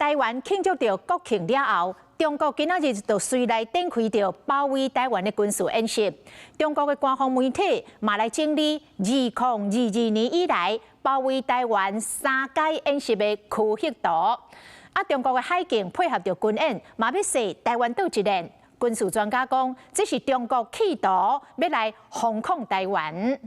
台灣慶祝著國慶了後，中國今仔日就隨來展開著包圍台灣的軍事演習。中國的官方媒體嘛來整理2022年以來包圍台灣三階演習的區域圖。啊，中國的海警配合著軍演，嘛欲試台灣島一練。軍事專家講，這是中國企圖欲來封控台灣。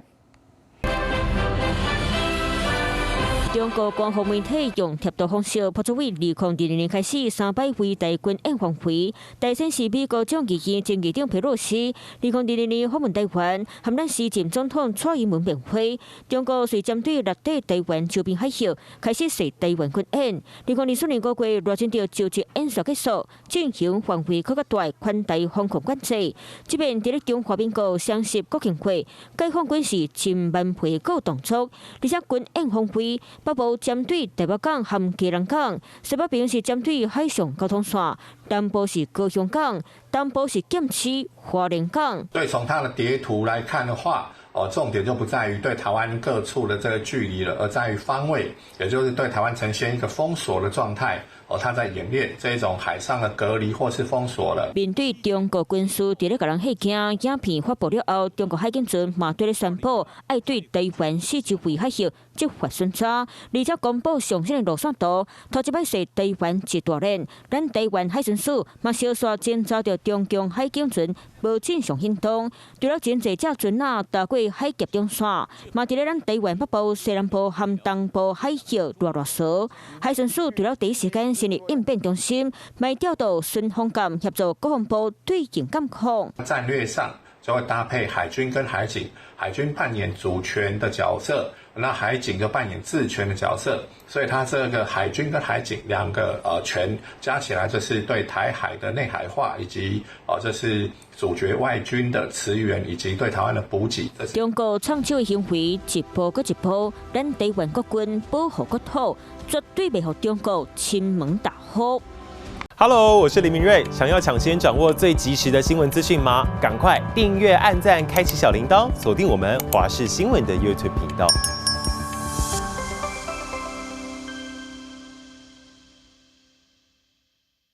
中國官方媒體用貼圖方式，曝出對2022年開始三擺圍台軍演範圍。台先是美國眾議院前議長佩洛西，2022年訪問台灣，和咱時任總統蔡英文面會。中國隨針對落底台灣周邊海域開始試台灣軍演。2024年5月，賴清德就職演說結束，進行範圍閣較大環台封控管制。這邊佇咧中華民國雙十國慶會，解放軍是真蠻皮個動作，而且軍演範圍北部針對台北港和基隆港，西北邊是針對海上交通線，南部是高雄港，東部是劍市花蓮港。對，從它的疊圖來看的話，哦，重點就不在於對台灣各處的這個距離了，而在於方位，也就是對台灣呈現一個封鎖的狀態。哦，他在演練這種海上的隔離或是封鎖了。面對中國軍事佇咧共人嚇驚，影片發布了後，中國海警船嘛對咧宣布，愛對台灣四周圍海域執法巡查，而且公布上新的路線圖，頭一擺試台灣一大練，咱台灣海巡署嘛相紲偵查著中共海警船無正常行動，除了真濟隻船仔踏過海峽中線，嘛佇咧咱台灣北部、西南部和東部海域掠掠趖。海巡署除了第一時間成立應變中心，嘛調動巡防艦協助國防部對應監控。戰略上就會搭配海軍跟海警，海軍扮演主權的角色，那海警就扮演治權的角色，所以它這個海軍跟海警兩個權加起來，就是對台海的內海化，以及哦這是阻絕外軍的馳援，以及對台灣的補給。中國創手的行為一步閣一步，咱台灣國軍保護國土，絕對袂予中國侵門踏戶。 Hello，我是林明瑞。想要搶先掌握最及時的新聞資訊嗎？趕快訂閱、按讚、開啟小鈴鐺，鎖定我們華視新聞的 YouTube 頻道。